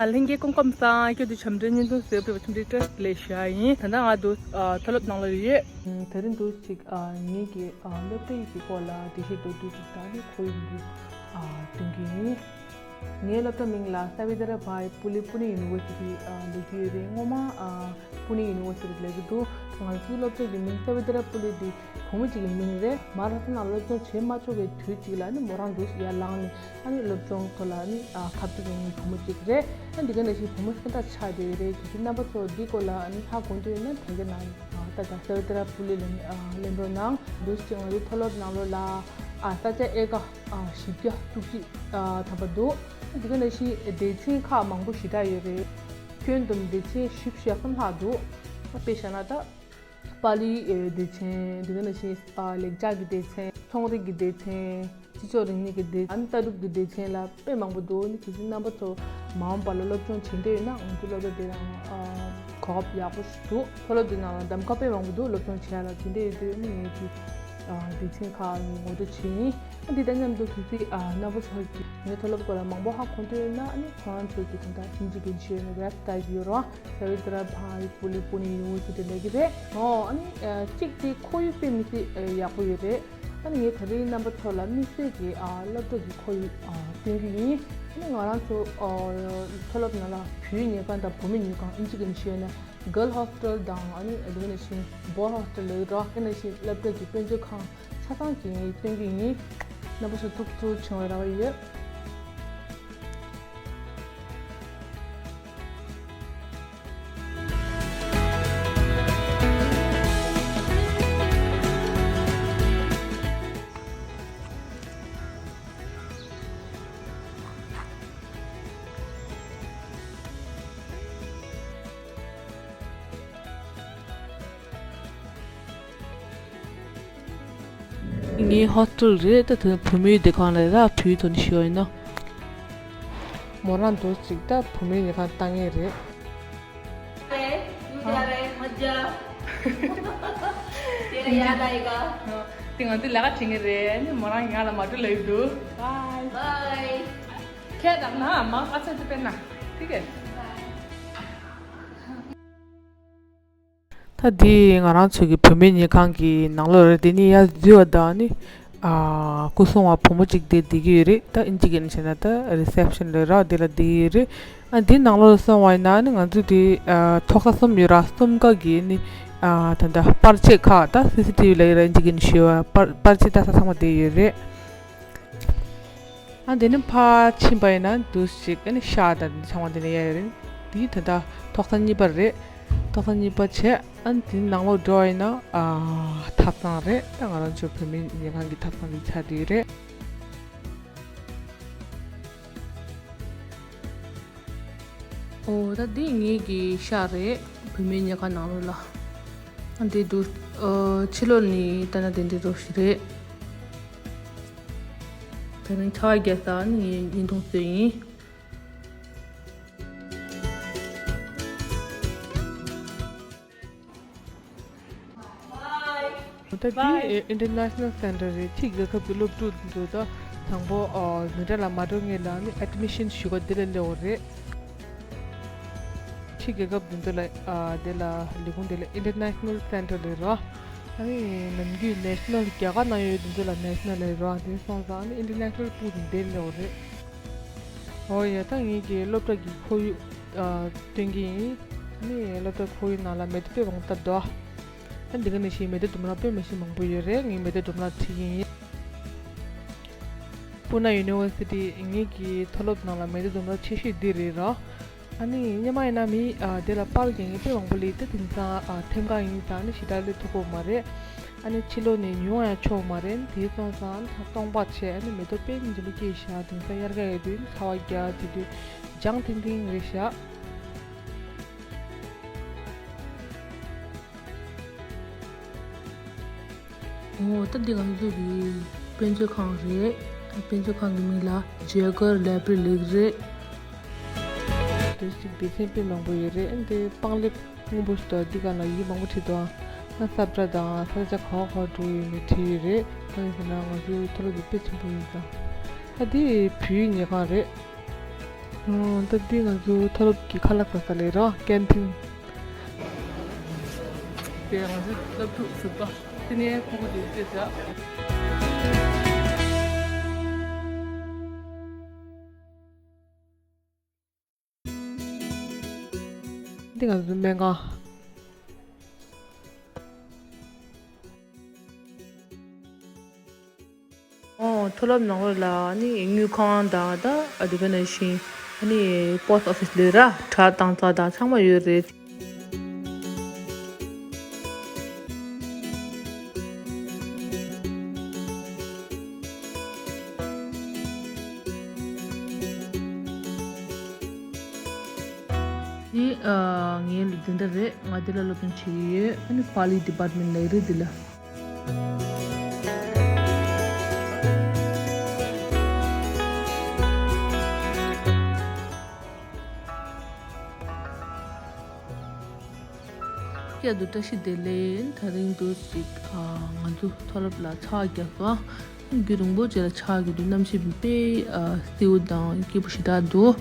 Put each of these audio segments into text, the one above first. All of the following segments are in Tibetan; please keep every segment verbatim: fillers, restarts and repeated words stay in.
ལྷན་རྒྱས་སྐུ་ཁམས་བཟང་། ཁྱོད་ཚོ་འཆམ་མཐུན་བརྙན་ཐུང་གཟིགས་པའི་འཆམ་མཐུན་བཀྲ་ཤིས་བདེ་ལེགས་ཞུ་ཡ་ཡིན། ད་ལྟ་ང་འདུག་ཨ་མཐོ་སློབ་ནང་ལ་ཡོད། ཨ་དེ་རིང་འདུག་ཅིག་ཨ་ངེད་ཀྱི་ཨ་སློབ་གྲྭ་ཡི་གི་སྐོར་ལ་འགྲེལ་བཤད་མདོར་བསྡུས་ཅིག་དང་ནི་ཁོར་ཡུག་འདི་ཨ་སྟོན་གྱི་ཡིན། ངའི་སློབ་གྲྭ་མིང་ལ་སཱ་བི་ཏྲ་བྷ་ཡི་པུ་ལེ་པུ་ནེ་ཡུ་ནི་ཝར་སི་ཊི་ཨ་ལབ་ཀྱི་ཡོད་རེད། སྔོན་མ་ཨ་པུ་ནེ་ཡུ་ནི་ཝར་སི་ཊི་ལབ་ཀྱི་འདུག་ང་ཚོའི་སློབ་གྲྭ་གི་མིང་སཱ་བི་ཏྲ་པུ་ལེ་འདི་བུ་མོ་གཅིག་གི་མིང་རེད། མ་ར་ཐོན་ནང་སློབ་སྦྱོང་བྱེད་མ་ཆོག་པའི་དུས་གཅིག་ལ་ནི་མོ་རང་འདུག་ཡར་ལངས་ནས་ཨ་ནི་སློབ་སྦྱོང་ཐོག་ལ་ནི་ཨ་ཁ་གཏད་དེ་ཡོང་མཁན་བུ་མོ་གཅིག་རེད། ཨ་འདི་ག་ནང་བཞིན་བུ་མོ་སེམས་ཐག་ཆགས་བསྡད་ཡོད་རེད། གལ་སྲིད་རྣམ་པ་ཚོ་འདི་སྐོར་ལ་ཨ་ནི་ཧ་གོ་འདོད་ཡོད་ན་དྲན་སྐུལ་གནང་། ཨ་ད་ད་སཱ་བི་ཏྲ་པུ་ལེ་ལ་ནི་ཨ་གླེང་རོགས་གནང་། འདུག་ཅིག་ང་ཚོའི་མཐོ་སློབ་ནང་ལོགས་ལ་ཨ་ས་ཆ་ཨེ་ཀ་ཨ་བཞི་བརྒྱ་དྲུག་ཅུ་ཨ་ཐམ་པ་འདུག་འདི་ག་ནང་བཞིན་སྡེ་ཚན་ཁག་མང་པོ་ཞེ་དྲག་ཡོད་རེད། ཁྱོན་བསྡོམས་སྡེ་ཚན་བཞི་བཅུ་ཞེ་གསུམ་ལྷག་འདུག་དཔེ་བཞག་ན་ད་པཱ་ལིའི་སྡེ་ཚན། འདི་ག་ནང་བཞིན་ཨ་ལེགས་སྦྱར་གྱི་སྡེ་ཚན། ཚོང་རིག་གི་སྡེ་ཚན། སྤྱི་ཚོགས་རིག་གནས་ཀྱི་སྡེ། ཨ་ནི་ལྟ་གྲུབ་ཀྱི་སྡེ་ཚན་ལ་དཔེ་མང་པོ་འདུག་ནི་གལ་སྲིད་རྣམ་པ་ཚོ་མ་འོངས་པ་ལ་སློབ་སྦྱོང་བྱེད་འདོད་ཡོད་ན་ང་ཚོའི་སློབ་གྲྭ་འདི་ལའང་ཨ་གོ་སྐབས་ཡག་པོ་ཞིག་འདུག་མཐོ་སློབ་འདི་ནང་ལ་གདམ་ག་དཔེ་མང་པོ་འདུག་སློབ་སྦྱོང་བྱེད་ཡ་ལ་དེ་འདྲ་ཡོད་དུས་ནི་ངེད་ཀྱི་ཨ་སྡེ་ཚན་ཁག་ནི་ངོ་སྤྲོད་བྱས་ཡིན། ཨ་འདི་དང་མཉམ་དུ་གལ་སྲིད་ཨ་རྣམ་པ་ཚོ་གིས་ངའི་མཐོ་སློབ་སྐོར་ལ་མང་པོ་ཧ་གོ་འདོད་ཡོད་ན་ཨ་ནི་ཁོ་རང་ཚོ་གིས་ད་ལྟ་དབྱིན་ཇི་གི་ཞུ་ཡོད་ན་ཝེབ་སའིཊ་ཡོད་རེད། སཱ་བི་ཏྲ་བྷ་ཡི་པུ་ལེ་པུ་ནེ་ཡུ་ནི་ཝར་སི་ཊི་ལབ་ཀྱི་རེད། ཨོ་ཨ་ནི་ཨ་གཅིག་དེ་ཁོར་ཡུག་དཔེ་མི་སྲིད་ཨ་ཡག་པོ་ཡོད་རེད། ཨ་ནི་ངས་ད་རེས་རྣམ་པ་ཚོ་ལ་དམིགས་བསལ་གྱི་ཨ་སློབ་གྲྭ་གི་ཁོར་ཡུག་ཨ་སྟོན་གྱི་ཡིན། ཨ་ནི་ང་རང་ཚོ་ཨ་མཐོ་སློབ་ནང་ལ་བུའི་ཉལ་ཁང་དང་བུ་མོའི་ཉལ་ཁང་དབྱིན་ཇི་གི་ནི་ཞུས་ན་གྷརལ་ཧོ་སི་ཊལ་དང་ཨ་ནི་དེ་ནང་བཞིན་བོའི་ཧོ་སི་ཊལ་ལབ་ཀྱི་འདུག་དེ་ནང་བཞིན་སློབ་གྲྭ་གི་དཔེ་མཛོད་ཁང་ཆ་ཚང་ཅིག་ངས་སྟོན་གྱི་ཡིན། རྣམ་པ་ཚོ་ཐུགས་ཐུགས་བྱུང་བའི་རེ་བ་ཡོད། ངའི་ཧོ་སི་ཊལ་རེད། ད་དེ་བུ་མོའི་སྡོད་ཁང་ལ་ར་བུའི་ཐོག་ནས་ཞུ་བ་ཡིན་ན། མོ་རང་འདུག་ཅིག་ད་བུ་མོའི་ཉལ་ཁང་ལྟ་ངེས་རེད། अरे, तू जा रहा है, मत जा। तेरा याद आएगा। དེ་ང་ཚོའི་ལས་ཀ་བྱེད་ངེས་རེད། ནི་མོ་རང་ང་ལ་མ་འགྲོ་ལབ་འདུག Bye. Bye. ཁྱེད་དང་ན་མང་ཨ་ཚ་དེ་པེ་ན། ཐིག་གེ། ད་འདི་ང་རང་ཚོ་གི་བུད་མེད་ཉལ་ཁང་གི་ནང་ལོགས་རེད། དེ་ནི་ཡར་འཛུལ་བ་དང་ནི་ཨ་སྐུ་སྲུང་བ་བུ་མོ་གཅིག་དེ་བསྡད་ཀྱི་ཡོད་རེད། ད་ཨིན་ཇི་གི་ནི་བྱས་ན་ད་རི་སེབ་ཤན་རེད་ར། དེ་ལ་བསྡད་ཀྱི་ཡོད་རེད། ཨ་འདི་ནང་ལོགས་སོང་བ་ཡིན་ན་ནི་ང་ཚོ་དེ་ཨ་ཐོག་ས་གསུམ་ཡོད་ར། གསུམ་ཀ་གི་ནི་ཨ་ད་ད་པར་ཆས་ཁག་ད་སི་སི་ཊི་ཝི་ལ་ཡོད་ར། ཨིན་ཇི་གི་ནི་ཞུ་བ་པར་པར་ཆས་ད་ས་ཚང་མ་དེ་ཡོད་རེད། ཨ་འདི་ནི་ཕར་ཕྱིན་པ་ཡིན་ན་འདུག་ཅིག་ཨ་ནི་ཤག་དང་འདི་ཚང་མ་འདི་ནས་ཡར་ཡོད་རེད། འདི་ད་ལྟ་ཐོག་ས་གཉིས་པ་རེད། ཐོག་ས་གཉིས་པ་བྱས་ཨ་ནི་འདི་ནང་ལོགས་འགྲོ་བ་ཡིན་ན་ཨ་ཐབ་ཚང་རེད། ད་ང་རང་ཚོ་བུད་མེད་ཉལ་ཁང་གི་ཐབ་ཚང་འདི་ཆགས་བསྡད་ཡོད་རེད། ཨོ་ད་འདི་ངེད་ཀྱི་ཤག་རེད། བུད་མེད་ཉལ་ཁང་ནང་ལོགས་ལ། ཨ་འདི་འདུག་ཨོ་ཕྱི་ལོགས་ནི་ལྟ་ན་དེ་འདྲ་རོ་ཞིག་རེད། དེ་རིང་ཆར་པ་བརྒྱབ་ས་ནི་ངས་བརྙན་ཐུང་བཟོས་ཡིན། ད་འདི་International Center རེད། ཕྱི་རྒྱལ་ཁབ་ཀྱི་སློབ་ཕྲུག་ཚོ་ད་དང་པོ་འཛིན་གྲྭ་ལ་མ་འགྲོ་སྔོན་ལ་ནི་ཨེ་ཌི་མི་ཤན་ཞུ་ག་འདི་ལ་སླེབས་པ་རེད། ཕྱི་རྒྱལ་ཁབ་འདི་ཚོ་ལ་ཨ་དེ་ལ་ལས་ཁུངས་དེ་ལ་International Center ལབ་ར། ཨ་ནི་ནམ་རྒྱུན་National རྒྱ་གར་ནང་ཡོད་འདི་ཚོ་ལ་National ལབ་ར། དེ་སོང་ཙང་ཨ་ནི་International པུ་ནི་འདི་ལབ་རེད། ཨོ་ཡ་ད་ངེད་ཀྱི་སློབ་གྲྭ་གི་ཁོར་ཡུག་ཨ་སྟོན་གྱི་ཡིན། ཨ་ནི་སློབ་གྲྭ་ཁོར་ཡུག་ནང་ལ་མེ་ཏོག་དཔེ་མང་པོ་བཏབ་འདུག་ཨ་འདི་ག་ནང་བཞིན་མེ་ཏོག་ལྡུམ་ར་དཔེ་མི་སྲིད་མང་པོ་ཡོད་རེད། ངས་མེ་ཏོག་ལྡུམ་ར་བྲིས་ཀྱི་ཡིན། པུ་ན་ཡུ་ནི་ཝར་སི་ཊི་ངེད་ཀྱི་མཐོ་སློབ་ནང་ལ་མེ་ཏོག་ལྡུམ་ར་ཆེ་ཤོས་འདི་རེད་ར། ཨ་ནི་སྔོན་མ་ཡིན་ན་མི་ཨ་དེ་ལ་པར་རྒྱག་མཁན་དཔེ་མང་པོ་སླེབས་ཏེ་དེང་སང་ཨ་ཐེམ་ཀ་ཡིན་ཙང་ནི་ཞེ་དྲག་སླེབས་ཐུབ་ཀྱི་མ་རེད། ཨ་ནི་ཕྱི་ལོགས་ནས་ཉོ་ཡང་ཆོག་མ་རེད། དེ་སོང་ཙང་ཨ་ནི་ད་སྟོང་པ་བྱས། ཨ་ནི་མེ་ཏོག་དཔེ་འཇམ་པོ་སྐྱེས་ཤག་དེང་སང་དབྱར་ཁ་ཡོད་དུས་ཚ་བ་རྒྱག་དེ་དུས་ལྗང་ཐིང་ཐིང་རེད་ཤག་ཨོ་ད་འདི་ང་ཚོ་གི་དཔེ་མཛོད་ཁང་རེད། དཔེ་མཛོད་ཁང་གི་མིང་ལ་ཇེ་གར་ལའི་བྷ་རི་ལབ་ཀྱི་རེད། དེ་ཅིག་སྡེ་ཚན་དཔེ་མང་པོ་ཡོད་རེད། ཨ་འདི་པང་ལེབ་སྔོན་པོ་ཞིག་འདུག་འདི་སྒང་ལ་ཡིག་མང་པོ་བྲིས་འདུག་ཨ་ས་བཀྲ་དང་ས་ཆ་ག་བ་ག་བ་འགྲོ་ཡོད་མེད་བྲིས་ཡོད་རེད། གང་ཡིན་ཟེར་ན་ང་ཚོའི་མཐོ་སློབ་ཀྱི་དཔེ་ཆེན་པོ་ཡིན་ཙང་། ཨ་འདི་བུའི་ཉལ་ཁང་རེད། ཨོ། ད་འདི་ང་ཚོ་མཐོ་སློབ་ཀྱི་ཁ་ལག་ཟ་ས་ལས་རོ། ཀན་ཊིན། དེ་ང་ཚོ་སློབ་ཕྲུག་ཟུར་པ་དེ་ནས་ཁོ་ཁོ་དེ་དེ་ཟ། འདི་ང་ཚོ་སྨན་ཁང་། ཨོ། མཐོ་སློབ་ནང་ལོགས་ལ་ནི་དངུལ་ཁང་དང་ད་ཨ་དེ་ག་ནང་བཞིན་ཨ་ནི་པོ་སི་ཊི་ཨོ་ཕི་སི་ལས་ར་ཁྲལ་བཏང་ས་དང་ཚང་མ་ཡོད་རེད། འདི་ཨ་ངའི་འཛིན་གྲྭ་རེད། ང་འདི་ལ་སློབ་སྦྱོང་བྱེད་ཀྱི་ཡོད། ཨ་ནི་པཱ་ལི་ཌི་པཱར་ཊི་མེན་ཊི་ལ་ཡོད་རེད། འདི་ལ། བསྐྱར་དུ་བཀྲ་ཤིས་བདེ་ལེགས། དེ་རིང་དུས་ཅིག་ཨ་ང་ཚོ་མཐོ་སློབ་ལ་ཆར་པ་རྒྱག་སོང་། རྒྱུན་རིང་པོ་རྗེས་ལ་ཆར་རྒྱག་དུས་གནམ་གཤིས་དཔེ་ཨ་བསིལ་པོ་དང་སྐྱིད་པོ་ཞེ་དྲག་འདུག།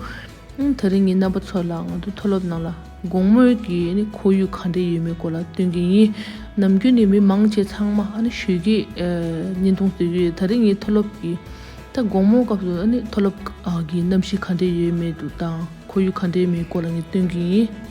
ཨང་། དེ་རིང་ངས་རྣམ་པ་ཚོ་ལ་ང་ཚོ་མཐོ་སློབ་ནང་ལ་དགོང་མོའི་གི་ཨ་ནི་ཁོར་ཡུག་ག་འདྲ་ཡོད་མེད་སྐོར་ལ་སྟོན་གྱི་ཡིན། ནམ་རྒྱུན་ནས་མི་མང་ཆེ་ཚང་མ་ཨ་ནི་ཞོགས་ཀས་ཨ་བརྙན་ཐུང་བཟོ་གི་ཡོད། དེ་རིང་ངས་མཐོ་སློབ་ཀྱི་ད་དགོང་མོའི་སྐབས་སུ་ཨ་ནི་མཐོ་སློབ་ཨ་གི་གནམ་གཤིས་ག་འདྲ་ཡོད་མེད་དུ་དང་ཁོར་ཡུག་ག་འདྲ་ཡོད་མེད་སྐོར་ལ་ངས་སྟོན་གྱི་ཡིན།